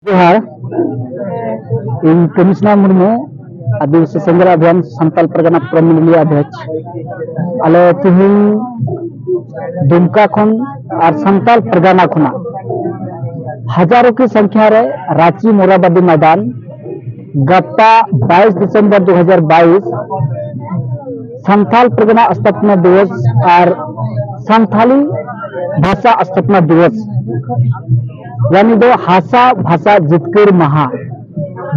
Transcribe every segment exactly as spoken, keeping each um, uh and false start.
ᱡᱚᱦᱟᱨ᱾ ᱤᱧ ᱠᱚᱢᱤᱥᱱᱟᱨ ᱢᱩᱨᱢᱩ, ᱟᱹᱫᱤᱵᱟᱹᱥᱤ ᱥᱮᱸᱜᱮᱞ ᱚᱵᱷᱤᱭᱟᱱ ᱥᱟᱱᱛᱟᱞ ᱯᱟᱨᱜᱟᱱᱟ ᱯᱨᱚᱢᱤᱞᱤᱭᱟ ᱵᱷᱮᱡᱽ᱾ ᱟᱞᱮ ᱛᱤᱦᱤᱧ ᱫᱩᱢᱠᱟ ᱠᱷᱚᱱ ᱟᱨ ᱥᱟᱱᱛᱟᱞ ᱯᱟᱨᱜᱟᱱᱟ ᱠᱷᱚᱱᱟᱜ ᱦᱟᱡᱟᱨᱚ ᱠᱤ ᱥᱚᱝᱠᱷᱭᱟ ᱨᱮ ᱨᱟᱸᱪᱤ ᱢᱳᱨᱟᱵᱟᱫᱤ ᱢᱚᱭᱫᱟᱱ ᱜᱟᱯᱟ ᱵᱟᱭᱤᱥ ᱰᱤᱥᱮᱢᱵᱚᱨ ᱫᱩ ᱦᱟᱡᱟᱨ ᱵᱟᱭᱤᱥ ᱥᱟᱱᱛᱟᱞ ᱯᱟᱨᱜᱟᱱᱟ ᱥᱛᱷᱟᱯᱚᱱᱟ ᱫᱤᱵᱚᱥ ᱟᱨ ᱥᱟᱱᱛᱟᱞᱤ ᱵᱷᱟᱥᱟ ᱥᱛᱷᱟᱯᱚᱱᱟ ᱫᱤᱵᱚᱥ, ᱭᱟᱱᱤ ᱫᱚ ᱦᱟᱥᱟ ᱵᱷᱟᱥᱟ ᱡᱤᱛᱠᱟᱹᱨ ᱢᱟᱦᱟ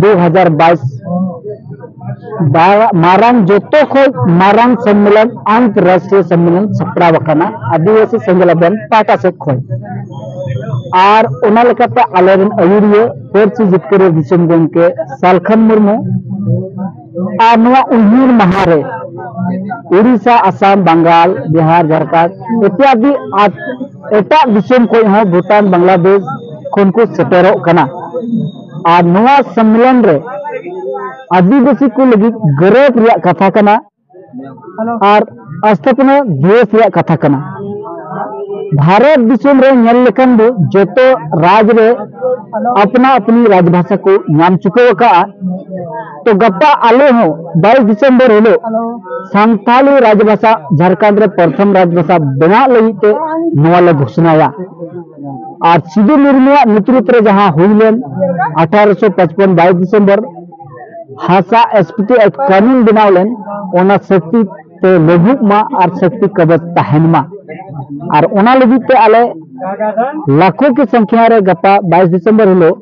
ᱫᱩ ᱦᱟᱡᱟᱨ ᱵᱟᱭᱤᱥ ᱵᱟ-, ᱢᱟᱨᱟᱝ, ᱡᱚᱛᱚ ᱠᱷᱚᱱ ᱢᱟᱨᱟᱝ ᱥᱚᱢᱢᱮᱞᱚᱱ, ᱟᱱᱛᱚᱨᱨᱟᱥᱴᱨᱤᱭᱚ ᱥᱚᱢᱢᱮᱞᱚᱱ ᱥᱟᱯᱲᱟᱣ ᱟᱠᱟᱱᱟ ᱟᱹᱫᱤᱵᱟᱹᱥᱤ ᱥᱮᱸᱜᱮᱞ ᱚᱵᱷᱤᱭᱟᱱ ᱯᱟᱦᱴᱟ ᱥᱮᱫ ᱠᱷᱚᱱ᱾ ᱟᱨ ᱚᱱᱟ ᱞᱮᱠᱟᱛᱮ ᱟᱞᱮᱨᱮᱱ ᱟᱹᱭᱩᱨᱤᱭᱟᱹ ᱯᱟᱹᱨᱥᱤ ᱡᱤᱛᱠᱟᱹᱨᱤᱭᱟᱹ ᱫᱤᱥᱚᱢ ᱜᱚᱢᱠᱮ ᱥᱟᱞᱠᱷᱟᱱ ᱢᱩᱨᱢᱩ ᱟᱨ ᱱᱚᱣᱟ ᱩᱭᱦᱟᱹᱨ ᱢᱟᱦᱟ ᱨᱮ ᱩᱲᱤᱥᱥᱟ, ᱟᱥᱟᱢ, ᱵᱟᱝᱜᱟᱞ, ᱵᱤᱦᱟᱨ, ᱡᱷᱟᱲᱠᱷᱚᱸᱰ ᱤᱛᱭᱟᱫᱤ ᱟᱨ ᱮᱴᱟᱜ ᱫᱤᱥᱚᱢ ᱠᱷᱚᱱ ᱦᱚᱸ, ᱵᱷᱩᱴᱟᱱ, ᱵᱟᱝᱞᱟᱫᱮᱥ ᱠᱷᱚᱱ ᱠᱚ ᱥᱮᱴᱮᱨᱚᱜ ᱠᱟᱱᱟ᱾ ᱟᱨ ᱱᱚᱣᱟ ᱥᱚᱢᱢᱮᱞᱚᱱ ᱨᱮ ᱟᱹᱫᱤᱵᱟᱹᱥᱤ ᱠᱚ ᱞᱟᱹᱜᱤᱫ ᱜᱚᱨᱚᱵᱽ ᱨᱮᱭᱟᱜ ᱠᱟᱛᱷᱟ ᱠᱟᱱᱟ ᱟᱨ ᱥᱛᱷᱟᱯᱚᱱᱟ ᱫᱤᱵᱚᱥ ᱨᱮᱭᱟᱜ ᱠᱟᱛᱷᱟ ᱠᱟᱱᱟ᱾ ᱵᱷᱟᱨᱚᱛ ᱫᱤᱥᱚᱢ ᱨᱮ ᱧᱮᱞ ᱞᱮᱠᱷᱟᱱ ᱫᱚ ᱡᱚᱛᱚ ᱨᱟᱡᱽ ᱨᱮ ᱟᱯᱱᱟ ᱟᱯᱱᱤ ᱨᱟᱡᱽ ᱵᱷᱟᱥᱟ ᱠᱚ ᱧᱟᱢ ᱪᱩᱠᱟᱹᱣ ᱟᱠᱟᱫᱼᱟ᱾ ᱛᱚ ᱜᱟᱯᱟ ᱟᱞᱮ ᱦᱚᱸ ᱵᱟᱭᱤᱥ ᱰᱤᱥᱮᱢᱵᱚᱨ ᱦᱤᱞᱳᱜ ᱥᱟᱱᱛᱟᱞᱤ ᱨᱟᱡᱽ ᱵᱷᱟᱥᱟ ᱡᱷᱟᱲᱠᱷᱚᱸᱰ ᱨᱮ ᱯᱨᱚᱛᱷᱚᱢ ᱨᱟᱡᱽ ᱵᱷᱟᱥᱟ ᱵᱮᱱᱟᱜ ᱞᱟᱹᱜᱤᱫ ᱛᱮ ᱱᱚᱣᱟ ᱞᱮ ᱜᱷᱳᱥᱱᱟᱭᱟ᱾ ᱟᱨ ᱥᱤᱫᱩ ᱢᱩᱨᱢᱩᱣᱟᱜ ᱱᱮᱛᱨᱤᱛᱵ ᱨᱮ ᱡᱟᱦᱟᱸ ᱦᱩᱭ ᱞᱮᱱ ᱟᱴᱷᱟᱨᱚᱥᱚ ᱯᱟᱸᱪᱯᱚᱱ ᱵᱟᱭᱤᱥ ᱰᱤᱥᱮᱢᱵᱚᱨ ᱦᱟᱥᱟ ᱮᱥᱯᱤᱴᱤ ᱮᱠᱴ ᱠᱟᱹᱱᱩᱱ ᱵᱮᱱᱟᱣ ᱞᱮᱱ, ᱚᱱᱟ ᱥᱟᱹᱠᱛᱤ ᱛᱮ ᱞᱟᱹᱜᱩᱜ ᱢᱟ ᱟᱨ ᱥᱟᱹᱠᱛᱤ ᱠᱟᱵᱚᱡᱽ ᱛᱟᱦᱮᱱ ᱢᱟ᱾ ᱟᱨ ᱚᱱᱟ ᱞᱟᱹᱜᱤᱫ ᱛᱮ ᱟᱞᱮ ᱞᱟᱠᱷᱚ ᱠᱤ ᱥᱚᱝᱠᱷᱭᱟ ᱨᱮ ᱜᱟᱯᱟ ᱵᱟᱭᱤᱥ ᱰᱤᱥᱮᱢᱵᱚᱨ ᱦᱤᱞᱳᱜ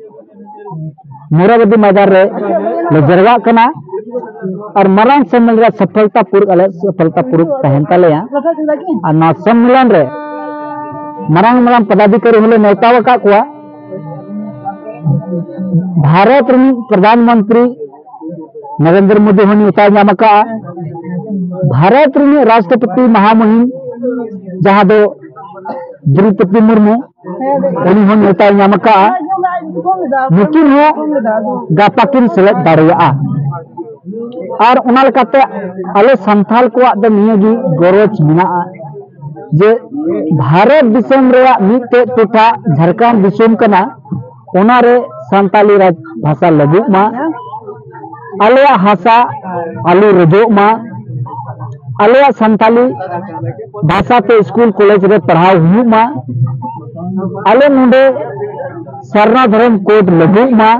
ᱢᱳᱨᱟᱵᱟᱫᱤ ᱢᱚᱭᱫᱟᱱ ᱨᱮ ᱞᱮ ᱡᱟᱨᱣᱟᱜ ᱠᱟᱱᱟ᱾ ᱟᱨ ᱢᱟᱨᱟᱝ ᱥᱚᱢᱢᱮᱞᱚᱱ ᱨᱮ ᱥᱚᱯᱷᱚᱞᱛᱟ ᱯᱩᱨᱩᱠ, ᱟᱞᱮ ᱥᱚᱯᱷᱚᱞᱛᱟ ᱯᱩᱨᱩᱠ ᱛᱟᱦᱮᱱ ᱛᱟᱞᱮᱭᱟ᱾ ᱟᱨ ᱱᱚᱣᱟ ᱥᱚᱢᱢᱮᱞᱚᱱ ᱨᱮ ᱢᱟᱨᱟᱝ ᱢᱟᱨᱟᱝ ᱯᱚᱫᱟᱫᱷᱤᱠᱟᱨᱤ ᱦᱚᱸᱞᱮ ᱱᱮᱣᱛᱟ ᱟᱠᱟᱫ ᱠᱚᱣᱟ᱾ ᱵᱷᱟᱨᱚᱛ ᱨᱤᱱᱤᱡ ᱯᱨᱚᱫᱷᱟᱱ ᱢᱚᱱᱛᱨᱤ ᱱᱚᱨᱮᱱᱫᱨᱚ ᱢᱳᱫᱤ ᱦᱚᱸ ᱱᱮᱣᱛᱟᱭ ᱧᱟᱢ ᱟᱠᱟᱫᱼᱟ᱾ ᱵᱷᱟᱨᱚᱛ ᱨᱤᱱᱤᱡ ᱨᱟᱥᱴᱨᱚᱯᱚᱛᱤ ᱢᱟᱦᱟᱢᱩᱦᱤᱢ, ᱡᱟᱦᱟᱸ ᱫᱚ ᱫᱨᱚᱣᱯᱚᱫᱤ ᱢᱩᱨᱢᱩ, ᱩᱱᱤ ᱦᱚᱸ ᱱᱮᱣᱛᱟᱭ ᱧᱟᱢ ᱟᱠᱟᱫᱼᱟ᱾ ᱱᱩᱠᱤᱱ ᱦᱚᱸ ᱜᱟᱯᱟ ᱠᱤᱱ ᱥᱮᱞᱮᱫ ᱫᱟᱲᱮᱭᱟᱜᱼᱟ᱾ ᱟᱨ ᱚᱱᱟ ᱞᱮᱠᱟᱛᱮ ᱟᱞᱮ ᱥᱟᱱᱛᱟᱲ ᱠᱚᱣᱟᱜ ᱫᱚ ᱱᱤᱭᱟᱹ ᱜᱮ ᱜᱚᱨᱚᱡᱽ ᱢᱮᱱᱟᱜᱼᱟ ᱡᱮ ᱵᱷᱟᱨᱚᱛ ᱫᱤᱥᱚᱢ ᱨᱮᱭᱟᱜ ᱢᱤᱫᱴᱮᱡ ᱴᱚᱴᱷᱟ ᱡᱷᱟᱲᱠᱷᱚᱸᱰ ᱫᱤᱥᱚᱢ ᱠᱟᱱᱟ, ᱚᱱᱟᱨᱮ ᱥᱟᱱᱛᱟᱞᱤ ᱨᱟᱡᱽ ᱵᱷᱟᱥᱟ ᱞᱟᱹᱜᱩᱜ ᱢᱟ, ᱟᱞᱮᱭᱟᱜ ᱦᱟᱥᱟ ᱟᱞᱚ ᱨᱚᱡᱚᱜ ᱢᱟ, ᱟᱞᱮᱭᱟᱜ ᱥᱟᱱᱛᱟᱞᱤ ᱵᱷᱟᱥᱟ ᱛᱮ ᱥᱠᱩᱞ ᱠᱚᱞᱮᱡᱽ ᱨᱮ ᱯᱟᱲᱦᱟᱣ ᱦᱩᱭᱩᱜ ᱢᱟ, ᱟᱞᱮ ᱱᱚᱰᱮ ᱥᱟᱨᱱᱟ ᱫᱷᱚᱨᱚᱢ ᱠᱳᱰ ᱞᱟᱹᱜᱩᱜ ᱢᱟ᱾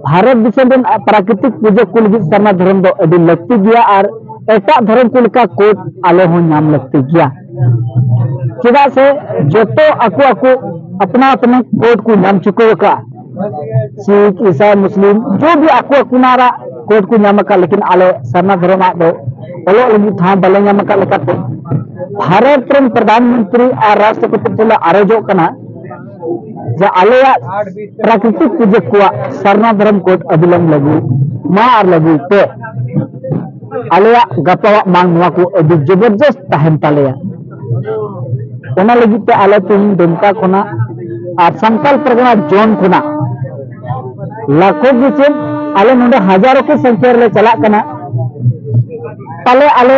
ᱵᱷᱟᱨᱚᱛ ᱫᱤᱥᱚᱢ ᱨᱮᱱ ᱯᱨᱟᱠᱨᱤᱛᱤᱠ ᱯᱩᱡᱟᱹ ᱠᱚ ᱞᱟᱹᱜᱤᱫ ᱥᱟᱨᱱᱟ ᱫᱷᱚᱨᱚᱢ ᱫᱚ ᱟᱹᱰᱤ ᱞᱟᱹᱠᱛᱤ ᱜᱮᱭᱟ ᱟᱨ ᱮᱴᱟᱜ ᱫᱷᱚᱨᱚᱢ ᱠᱚ ᱞᱮᱠᱟ ᱠᱳᱰ ᱟᱞᱮ ᱦᱚᱸ ᱧᱟᱢ ᱞᱟᱹᱠᱛᱤ ᱜᱮᱭᱟ᱾ ᱪᱮᱫᱟᱜ ᱥᱮ ᱡᱚᱛᱚ ᱟᱠᱚ ᱟᱠᱚ ᱟᱯᱱᱟ ᱟᱯᱱᱟ ᱠᱳᱰ ᱠᱚ ᱧᱟᱢ ᱪᱩᱠᱟᱹᱣ ᱟᱠᱟᱫ, ᱥᱤᱠᱷ, ᱤᱥᱟᱭ, ᱢᱩᱥᱞᱤᱢ, ᱡᱚᱛᱚ ᱟᱠᱚ ᱟᱯᱱᱟᱨᱟᱜ ᱠᱳᱰ ᱠᱚ ᱧᱟᱢ ᱟᱠᱟᱫ, ᱞᱮᱠᱤᱱ ᱟᱞᱮ ᱥᱟᱨᱱᱟ ᱫᱷᱚᱨᱚᱢᱟᱜ ᱫᱚ ᱚᱞᱚᱜ ᱞᱟᱹᱜᱤᱫ ᱴᱷᱟᱶ ᱵᱟᱞᱮ ᱧᱟᱢ ᱟᱠᱟᱫ ᱞᱮᱠᱟᱛᱮ ᱵᱷᱟᱨᱚᱛ ᱨᱮᱱ ᱯᱨᱚᱫᱷᱟᱱ ᱢᱚᱱᱛᱨᱤ ᱟᱨ ᱨᱟᱥᱴᱨᱚᱯᱚᱛᱤ ᱴᱷᱮᱱ ᱞᱮ ᱟᱨᱚᱡᱚᱜ ᱠᱟᱱᱟ ᱡᱮ ᱟᱞᱮᱭᱟᱜ ᱯᱨᱟᱠᱨᱤᱛᱤᱠ ᱯᱩᱡᱟᱹ ᱠᱚᱣᱟᱜ ᱥᱟᱨᱱᱟ ᱫᱷᱚᱨᱚᱢ ᱠᱳᱰ ᱟᱹᱰᱤ ᱞᱟᱹᱜᱩ ᱢᱟ ᱟᱨ ᱞᱟᱹᱜᱩᱭ ᱯᱮ᱾ ᱟᱞᱮᱭᱟᱜ ᱜᱟᱯᱟᱣᱟᱜ ᱢᱟᱝ ᱱᱚᱣᱟ ᱠᱚ ᱟᱹᱰᱤ ᱡᱚᱵᱚᱨᱡᱚᱥᱛ ᱛᱟᱦᱮᱱ ᱛᱟᱞᱮᱭᱟ᱾ ᱚᱱᱟ ᱞᱟᱹᱜᱤᱫ ᱛᱮ ᱟᱞᱮ ᱛᱮᱦᱮᱧ ᱫᱩᱢᱠᱟ ᱠᱷᱚᱱᱟᱜ ᱟᱨ ᱥᱟᱱᱛᱟᱞ ᱯᱟᱨᱜᱟᱱᱟ ᱡᱳᱱ ᱠᱷᱚᱱᱟᱜ ᱞᱟᱠᱷᱚ ᱜᱮ ᱪᱮᱫ, ᱟᱞᱮ ᱱᱚᱰᱮ ᱦᱟᱡᱟᱨᱚ ᱠᱚ ᱥᱚᱝᱠᱷᱟ ᱨᱮᱞᱮ ᱪᱟᱞᱟᱜ ᱠᱟᱱᱟ᱾ ᱯᱟᱞᱮ ᱟᱞᱮ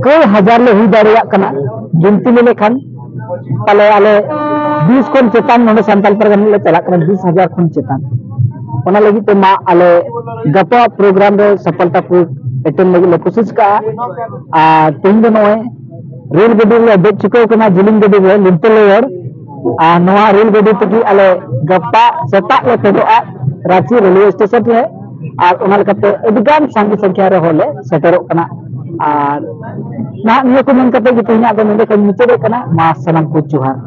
ᱠᱚᱭ ᱦᱟᱡᱟᱨ ᱞᱮ ᱦᱩᱭ ᱫᱟᱲᱮᱭᱟᱜ ᱠᱟᱱᱟ ᱜᱤᱱᱛᱤ ᱞᱮ ᱞᱮᱠᱷᱟᱱ᱾ ᱯᱟᱞᱮ ᱟᱞᱮ ᱵᱤᱥ ᱠᱷᱚᱱ ᱪᱮᱛᱟᱱ ᱱᱚᱰᱮ ᱥᱟᱱᱛᱟᱞ ᱯᱟᱨᱜᱟᱱᱟ ᱞᱮ ᱪᱟᱞᱟᱜ ᱠᱟᱱᱟ, ᱵᱤᱥ ᱦᱟᱡᱟᱨ ᱠᱷᱚᱱ ᱪᱮᱛᱟᱱ᱾ ᱚᱱᱟ ᱞᱟᱹᱜᱤᱫ ᱛᱮ ᱢᱟ ᱟᱞᱮ ᱜᱟᱯᱟ ᱯᱨᱳᱜᱨᱟᱢ ᱨᱮ ᱥᱟᱯᱷᱚᱞᱛᱟ ᱯᱩᱨᱚᱠ ᱮᱴᱮᱱ ᱞᱟᱹᱜᱤᱫ ᱞᱮ ᱠᱳᱥᱤᱥ ᱠᱟᱜᱼᱟ᱾ ᱟᱨ ᱛᱮᱦᱮᱧ ᱫᱚ ᱱᱚᱜᱼᱚᱭ ᱨᱮᱞ ᱜᱟᱹᱰᱤ ᱨᱮᱞᱮ ᱫᱮᱡ ᱪᱩᱠᱟᱹᱣ ᱠᱟᱱᱟ, ᱡᱤᱞᱤᱧ ᱜᱟᱹᱰᱤ ᱨᱮ ᱞᱤᱱᱛᱚᱞᱚᱭᱚᱲ᱾ ᱟᱨ ᱱᱚᱣᱟ ᱨᱮᱞ ᱜᱟᱹᱰᱤ ᱛᱮᱜᱮ ᱟᱞᱮ ᱜᱟᱯᱟ ᱥᱮᱛᱟᱜ ᱞᱮ ᱯᱷᱮᱰᱚᱜᱼᱟ ᱨᱟᱸᱪᱤ ᱨᱮᱞᱣᱮ ᱥᱴᱮᱥᱚᱱ ᱨᱮ᱾ ᱟᱨ ᱚᱱᱟ ᱞᱮᱠᱟᱛᱮ ᱟᱹᱰᱤ ᱜᱟᱱ ᱥᱟᱸᱜᱮ ᱥᱚᱝᱠᱷᱟ ᱨᱮᱦᱚᱸ ᱞᱮ ᱥᱮᱴᱮᱨᱚᱜ ᱠᱟᱱᱟ᱾ ᱟᱨ ᱱᱟᱦᱟᱜ ᱱᱤᱭᱟᱹ ᱠᱚ ᱢᱮᱱ ᱠᱟᱛᱮ ᱜᱮ ᱛᱮᱦᱮᱧᱟᱜ ᱫᱚ ᱱᱚᱰᱮ ᱠᱷᱚᱱ ᱢᱩᱪᱟᱹᱫᱚᱜ ᱠᱟᱱᱟ᱾ ᱢᱟ ᱥᱟᱱᱟᱢ ᱠᱚ ᱡᱚᱦᱟᱨ᱾